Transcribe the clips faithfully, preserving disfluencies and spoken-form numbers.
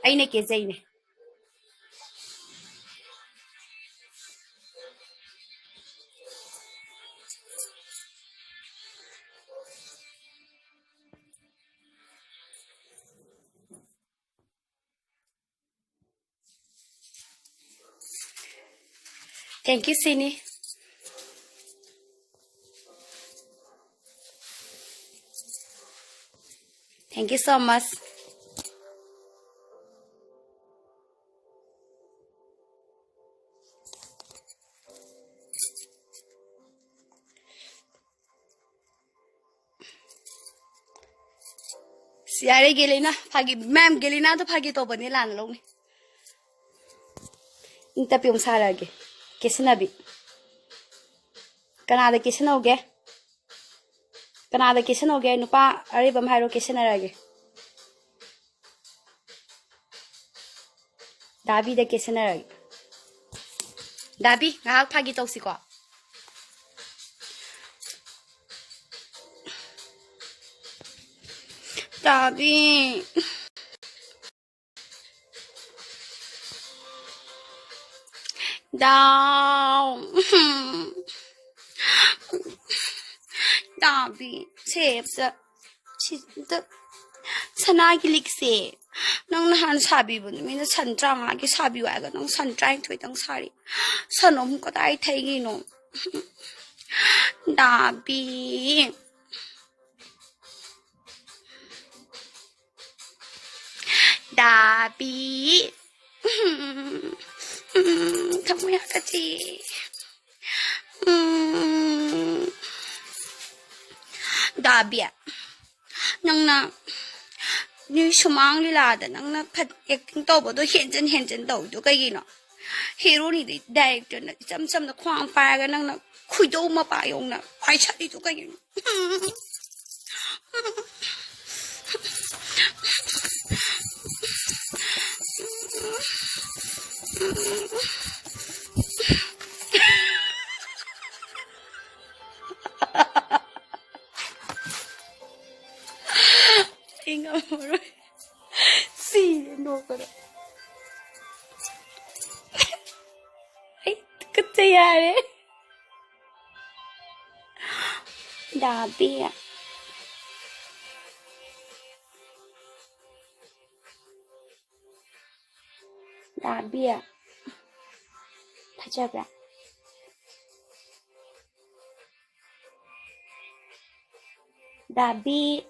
ꯑꯩꯅ ꯀꯦꯖꯩꯅꯦ꯫ Thank you, Sini. Thank you so much. ꯌꯥꯔꯦ, ꯒꯦꯂꯤꯅꯥ, ꯐꯥꯒꯤ, ꯃꯦꯝ, ꯒꯦꯂꯤꯅꯥꯗꯣ ꯐꯥꯒꯤ ꯇꯧꯕꯅꯦ, ꯂꯥꯟꯅ ꯂꯧꯅꯤ꯫ ꯏꯪ ꯇꯞꯄꯤ ꯑꯃꯨꯛ ꯁꯥꯔꯛꯑꯒꯦ꯫ ꯀꯦꯁꯤꯟꯅꯕꯤ꯫ ꯀꯅꯥꯗ ꯀꯦꯁꯤꯟꯅꯧꯒꯦ? ꯀꯅꯥꯗ ꯀꯦꯁꯤꯟꯅꯧꯒꯦ? ꯅꯨꯄꯥ ꯑꯔꯤꯕ ꯑꯃ ꯍꯥꯏꯔꯣ, ꯀꯦꯁꯤꯟꯅꯔꯒꯦ꯫ ꯗꯥꯕꯤꯗ ꯀꯦꯁꯤꯟꯅꯔꯒꯦ꯫ ꯗꯥꯕꯤ, ꯉꯥꯏꯍꯥꯛ ꯐꯥꯒꯤ ꯇꯧꯁꯤꯀꯣ꯫ ꯗꯥꯕꯤ꯫ ꯗꯥꯎ꯫ ꯗꯥꯕꯤ, ꯁꯦ ꯑꯝꯇ, ꯁꯤ ꯑꯝꯇ, ꯁꯅꯥꯒꯤ ꯂꯤꯛꯁꯦ ꯅꯪ ꯅꯍꯥꯟ ꯁꯥꯕꯤꯕꯗꯣ, ꯃꯤꯅ ꯁꯟ ꯇꯔꯥꯃꯉꯥꯒꯤ ꯁꯥꯕꯤꯌꯨ ꯍꯥꯏꯔꯒ ꯅꯪ ꯁꯟ ꯇꯔꯥꯅꯤꯊꯣꯏꯗꯪ ꯁꯥꯔꯤ꯫ ꯁꯟ ꯑꯍꯨꯝ ꯀꯗꯥꯏ ꯊꯩꯒꯤꯅꯣ? ꯗꯥꯕꯤ꯫ ꯗꯥꯕꯤ꯫ ꯎꯝ, ꯊꯃꯣꯏ ꯍꯥꯒꯠꯆꯩꯌꯦ꯫ ꯎꯝ꯫ ꯗꯥꯕꯤ, ꯅꯪꯅ ꯅꯣꯏ ꯁꯨꯃꯥꯡ ꯂꯤꯂꯥꯗ ꯅꯪꯅ ꯐꯠ-, acting ꯇꯧꯕꯗꯣ ꯍꯦꯟꯖꯟ ꯍꯦꯟꯖꯟ ꯇꯧꯔꯤꯗꯣ ꯀꯩꯒꯤꯅꯣ? ꯍꯦꯔꯣꯅꯤꯗꯤ directorꯅ ꯏꯆꯝ ꯆꯝꯅ ꯈ꯭ꯋꯥꯡ ꯄꯥꯏꯔꯒ ꯅꯪꯅ ꯈꯣꯏꯗꯧ ꯃꯄꯥ ꯌꯧꯅ ꯄꯥꯏꯁꯜꯂꯤꯗꯣ ꯀꯩꯒꯤꯅꯣ? ꯑꯩ ꯉꯝꯃꯔꯣꯏ꯫ ꯁꯤꯔꯦ꯫ ꯅꯣꯛꯀꯅꯨ꯫ ꯑꯩ ꯇꯨꯀꯠꯆꯩ ꯌꯥꯔꯦ꯫ ꯗꯥꯕꯤ꯫ ꯗꯥꯕꯤ꯫ ꯐꯖꯕ꯭ꯔꯥ? ꯗꯥꯕꯤ꯫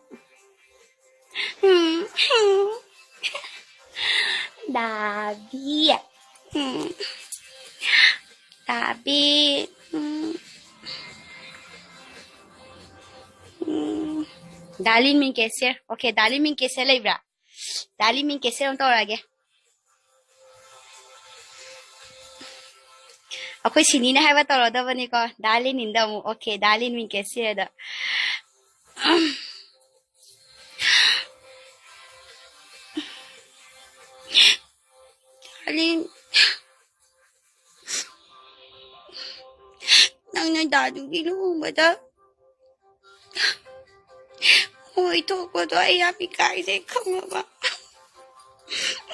ꯎꯝ, ꯎꯝ꯫ ꯗꯥꯕꯤ꯫ ꯎꯝ꯫ ꯗꯥꯕꯤ꯫ ꯎꯝ꯫ ꯎꯝ꯫ ꯗꯥꯂꯤꯟ ꯃꯤꯡ ꯀꯦꯁꯤꯌꯔ꯫ ꯑꯣꯀꯦ, ꯗꯥꯂꯤꯟ ꯃꯤꯡ ꯀꯦꯁꯤꯌꯔ ꯂꯩꯕ꯭ꯔꯥ? ꯗꯥꯂꯤꯟ ꯃꯤꯡ ꯀꯦꯁꯤꯌꯔ ꯑꯃꯨꯛ ꯇꯧꯔꯛꯑꯒꯦ꯫ ꯑꯩꯈꯣꯏ ꯁꯤꯅꯤꯅ ꯍꯥꯏꯕ ꯇꯧꯔꯗꯕꯅꯤꯀꯣ꯫ ꯗꯥꯂꯤꯟ ꯏꯟꯗ ꯑꯃꯨꯛ꯫ ꯑꯣꯀꯦ, ꯗꯥꯂꯤꯟ ꯃꯤꯡ ꯀꯦꯁꯤꯌꯔꯗ꯫ ꯗꯥꯂꯤꯟ, ꯅꯪꯅ ꯗꯥꯗꯨꯒꯤ ꯂꯨꯍꯣꯡꯕꯗ ꯍꯣꯏ ꯊꯣꯛꯄꯗꯣ ꯑꯩ ꯌꯥꯝ ꯏꯀꯥꯏꯖꯩ, ꯈꯪꯉꯕ?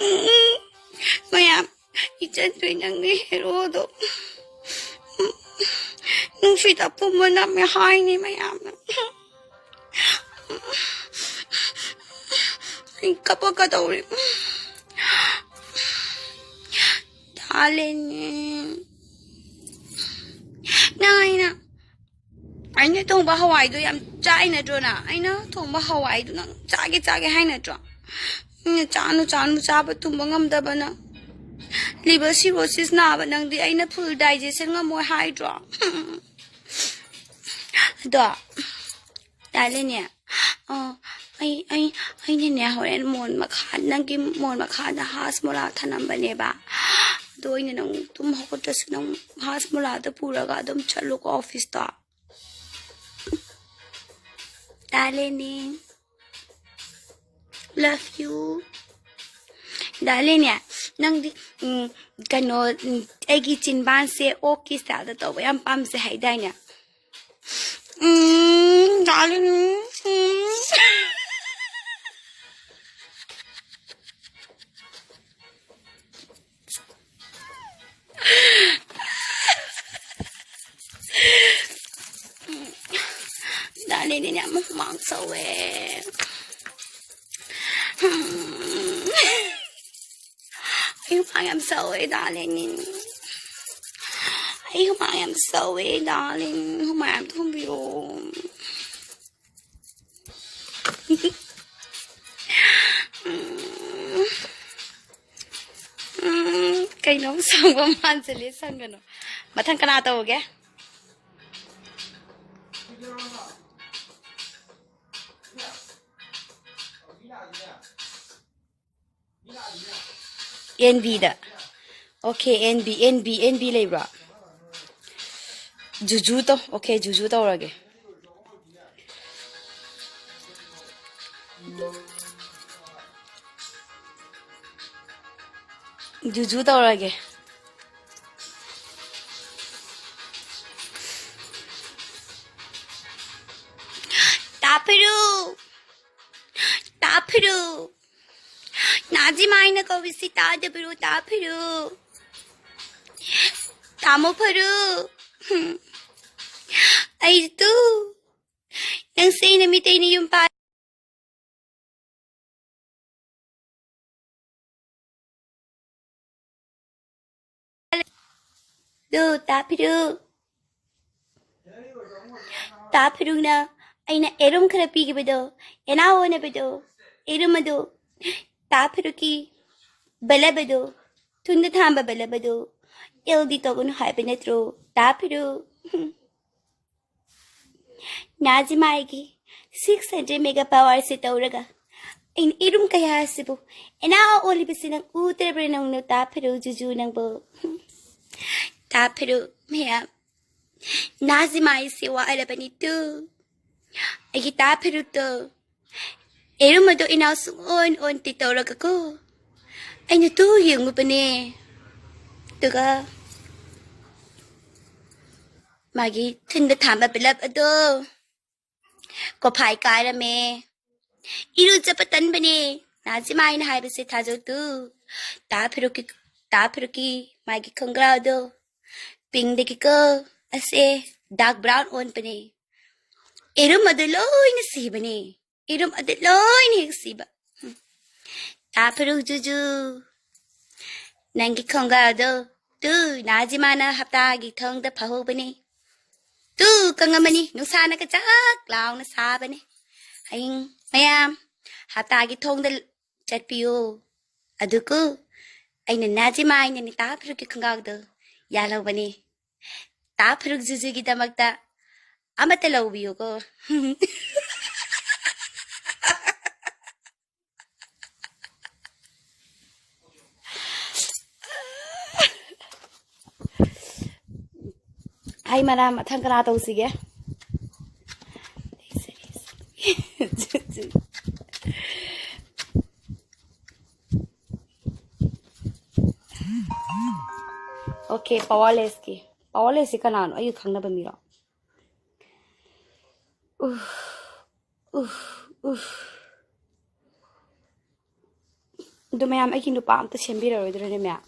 ꯎꯝ, ꯃꯌꯥꯝ, ꯏꯆꯟ ꯇꯣꯏ ꯅꯪꯒꯤ ꯍꯦꯔꯣꯗꯣ꯫ ꯅꯨꯡꯁꯤꯠ ꯑꯄꯨꯝꯕ ꯅꯝꯃꯦ ꯍꯥꯏꯅꯤ ꯃꯌꯥꯝꯅ꯫ ꯑꯩ ꯀꯞꯄꯛꯀꯗꯧꯔꯦ꯫ ꯇꯥꯂꯦꯅꯦ꯫ ꯅꯪ ꯑꯩꯅ, ꯑꯩꯅ ꯊꯣꯡꯕ ꯍꯋꯥꯏꯗꯣ ꯌꯥꯝ ꯆꯥꯏ ꯅꯠꯇ꯭ꯔꯣ ꯅꯪ? ꯑꯩꯅ ꯊꯣꯡꯕ ꯍꯋꯥꯏꯗꯣ ꯅꯪ ꯆꯥꯒꯦ ꯆꯥꯒꯦ ꯍꯥꯏ ꯅꯠꯇ꯭ꯔꯣ? ꯅꯪꯅ ꯆꯥꯅꯨ ꯆꯥꯅꯨ ꯆꯥꯕ ꯇꯨꯝꯕ ꯉꯝꯗꯕ ꯅꯪ꯫ Liver cirrhosis ꯅꯥꯕ ꯅꯪꯗꯤ ꯑꯩꯅ full digestion ꯉꯝꯃꯣꯏ ꯍꯥꯏꯗ꯭ꯔꯣ? ꯑꯗꯣ, ꯇꯥꯂꯦꯅꯦ꯫ ꯑ, ꯑꯩ, ꯑꯩ, ꯑꯩꯅꯅꯦ ꯍꯣꯔꯦꯟ ꯃꯣꯟ ꯃꯈꯥ, ꯅꯪꯒꯤ ꯃꯣꯟ ꯃꯈꯥꯗ ꯍꯥꯁ ꯃꯣꯂꯥ ꯊꯅꯝꯕꯅꯦꯕ꯫ ꯑꯗꯣ ꯑꯩꯅ ꯅꯪ ꯇꯨꯝ ꯍꯧꯒꯠꯇ꯭ꯔꯁꯨ ꯅꯪ ꯍꯥꯁ ꯃꯣꯂꯥꯗ ꯄꯨꯔꯒ ꯑꯗꯨꯝ ꯆꯠꯂꯨꯀꯣ ꯑꯣꯐꯤꯁꯇꯣ꯫ ꯇꯥꯂꯦꯅꯦ꯫ Love you꯫ ꯗꯥꯂꯦꯅꯦ, ꯅꯪꯗꯤ, ꯎꯝ, ꯀꯩꯅꯣ, ꯎꯝ, ꯑꯩꯒꯤ ꯆꯤꯟꯕꯥꯟꯁꯦ ꯑꯣꯛꯀꯤ ꯁ꯭ꯇꯥꯏꯜꯗ ꯇꯧꯕ ꯌꯥꯝ ꯄꯥꯝꯖꯩ ꯍꯥꯏꯗꯥꯏꯅꯦ? ꯎꯝ, ꯗꯥꯂꯦꯅꯦ, ꯎꯝ꯫ ꯇꯧꯋꯦ꯫ ꯎꯝ꯫ ꯑꯩ ꯍꯨꯃꯥꯡ ꯌꯥꯝ ꯁꯧꯋꯦ, darling꯫ ꯑꯩ ꯍꯨꯃꯥꯡ ꯌꯥꯝ ꯁꯧꯋꯦ, darling꯫ ꯍꯨꯃꯥꯡ ꯌꯥꯝ ꯊꯣꯡꯕꯤꯔꯣ꯫ ꯎꯝ꯫ ꯎꯝ꯫ ꯀꯩꯅꯣꯝ ꯁꯪꯕ ꯃꯥꯟꯁꯤꯜꯂꯦ, ꯁꯪꯒꯅꯨ꯫ ꯃꯊꯪ ꯀꯅꯥ ꯇꯧꯔꯒꯦ? ꯑꯦꯟ ꯕꯤꯗ꯫ Okay, N B, N B, N B ꯂꯩꯕ꯭ꯔꯣ? ꯖꯨꯖꯨ ꯇꯧ꯫ Okay, ꯖꯨꯖꯨ ꯇꯧꯔꯒꯦ꯫ ꯖꯨꯖꯨ ꯇꯧꯔꯒꯦ꯫ ꯇꯥ ꯐꯤꯔꯨ! ꯇꯥ ꯐꯤꯔꯨ! ꯅꯥꯖꯤꯃꯥꯏꯅ ꯀꯧꯔꯤꯁꯤ ꯇꯥꯗꯕꯤꯔꯣ, ꯇꯥ ꯐꯤꯔꯨ? ꯇꯥꯃꯣ ꯐꯤꯔꯨ! ꯍꯨꯝ꯫ ꯑꯩꯁꯨ ꯅꯪꯁꯦ ꯑꯩꯅ ꯃꯤꯇꯩꯅ ꯌꯨꯝ ꯄꯥꯜ- ꯗꯨ, ꯇꯥ ꯐꯤꯔꯨ꯫ ꯇꯥ ꯐꯤꯔꯨꯅ ꯑꯩꯅ ꯑꯦꯔꯨꯝ ꯈꯔ ꯄꯤꯈꯤꯕꯗꯣ, ꯑꯦꯅꯥ ꯑꯣꯟꯅꯕꯗꯣ, ꯑꯦꯔꯨꯝ ꯑꯗꯨ, ꯇꯥ ꯐꯤꯔꯨꯀꯤ ꯕꯂꯕꯗꯣ, ꯊꯨꯟꯗ ꯊꯥꯝꯕ ꯕꯂꯕꯗꯣ, ꯑꯦꯜꯗꯤ ꯇꯧꯒꯅꯨ ꯍꯥꯏꯕ ꯅꯠꯇ꯭ꯔꯣ, ꯇꯥ ꯐꯤꯔꯨ? ꯅꯥꯖꯤꯃꯥꯏꯒꯤ six hundred mega power ꯁꯤ ꯇꯧꯔꯒ ꯑꯩꯅ ꯏꯔꯨꯝ ꯀꯌꯥ ꯑꯁꯤꯕꯨ ꯑꯦꯅꯥ ꯑꯣꯜꯂꯤꯕꯁꯤ ꯅꯪ ꯎꯗ꯭ꯔꯕ꯭ꯔꯥ ꯅꯪꯅ, ꯇꯥ ꯐꯤꯔꯨ ꯖꯨꯖꯨ ꯅꯪꯕꯨ? ꯇꯥ ꯐꯤꯔꯨ ꯃꯌꯥꯝ, ꯅꯥꯖꯤꯃꯥꯏꯁꯤ ꯋꯥꯔꯕꯅꯤ ꯇꯨ꯫ ꯑꯩꯒꯤ ꯇꯥ ꯐꯤꯔꯨꯛꯇꯣ, ꯑꯦꯔꯨꯝ ꯑꯗꯣ ꯏꯅꯥꯎ ꯁꯨꯡꯑꯣꯟ ꯑꯣꯟꯇꯦ ꯇꯧꯔꯒꯀꯣ, ꯑꯩꯅ ꯇꯨ ꯌꯦꯡꯉꯨꯕꯅꯦ꯫ ꯑꯗꯨꯒ ꯃꯥꯒꯤ ꯊꯨꯟꯗ ꯊꯥꯝꯕ ꯕꯂꯞ ꯑꯗꯣ ꯀꯣꯐꯥꯏ ꯀꯥꯏꯔꯝꯃꯦ꯫ ꯏꯔꯨꯖꯕ ꯇꯟꯕꯅꯦ꯫ ꯅꯥꯖꯤꯃꯥꯏꯅ ꯍꯥꯏꯕꯁꯦ ꯊꯥꯖꯧ ꯇꯨ꯫ ꯇꯥ ꯐꯤꯔꯨꯛꯀꯤ, ꯇꯥ ꯐꯤꯔꯨꯛꯀꯤ ꯃꯥꯒꯤ ꯈꯣꯡꯒ꯭ꯔꯥꯎꯗꯣ ꯄꯤꯡꯗꯒꯤꯀꯣ ꯑꯁꯦ ꯗꯥꯔꯛ ꯕ꯭ꯔꯥꯎꯟ ꯑꯣꯟꯕꯅꯦ꯫ ꯏꯔꯨꯝ ꯑꯗꯨ ꯂꯣꯏꯅ ꯁꯤꯕꯅꯦ꯫ ꯏꯔꯨꯝ ꯑꯗꯨ ꯂꯣꯏꯅ ꯍꯦꯛ ꯁꯤꯕ꯫ ꯍꯨꯝ꯫ ꯇꯥ ꯐꯨꯔꯨ ꯖꯨꯖꯨ, ꯅꯪꯒꯤ ꯈꯣꯡꯒ꯭ꯔꯥꯎꯗꯣ ꯇꯨ ꯅꯥꯖꯤꯃꯥꯅ ꯍꯞꯇꯥꯒꯤ ꯊꯣꯡꯗ ꯐꯧꯍꯧꯕꯅꯦ꯫ ꯇꯨ ꯀꯪꯉꯝꯃꯅꯤ, ꯅꯨꯡꯁꯥꯅ ꯀꯆꯥꯛ ꯂꯥꯎꯅ ꯁꯥꯕꯅꯦ꯫ ꯍꯌꯦꯡ ꯃꯌꯥꯝ ꯍꯞꯇꯥꯒꯤ ꯊꯣꯡꯗ ꯆꯠꯄꯤꯌꯨ꯫ ꯑꯗꯨꯀꯨ ꯑꯩꯅ ꯅꯥꯖꯤꯃꯥ ꯑꯩꯅ ꯅꯤꯇꯥ ꯐꯨꯔꯨꯀꯤ ꯈꯣꯡꯒ꯭ꯔꯥꯎꯗꯣ ꯌꯥꯜꯍꯧꯕꯅꯤ꯫ ꯇꯥ ꯐꯨꯔꯨꯛ ꯖꯨꯖꯨꯒꯤꯗꯃꯛꯇ ꯑꯃꯠꯇ ꯂꯧꯕꯤꯌꯨꯀꯣ꯫ ꯍꯩ ꯃꯅꯥ ꯃꯊꯪ ꯀꯅꯥ ꯇꯧꯁꯤꯒꯦ? ꯑꯣꯀꯦ, ꯄꯋꯥꯔꯂꯦꯁꯀꯤ꯫ ꯄꯋꯥꯔꯂꯦꯁꯁꯤ ꯀꯅꯥꯅꯣ? ꯑꯩꯒ ꯈꯪꯅꯕ ꯃꯤꯔꯣ? ꯎꯐ, ꯎꯐ, ꯎꯐ꯫ ꯑꯗꯨ ꯃꯌꯥꯝ, ꯑꯩꯒꯤ ꯅꯨꯄꯥ ꯑꯝꯇ ꯁꯦꯝꯕꯤꯔꯔꯣꯏꯗ꯭ꯔꯣꯅꯦ ꯃꯌꯥꯝ?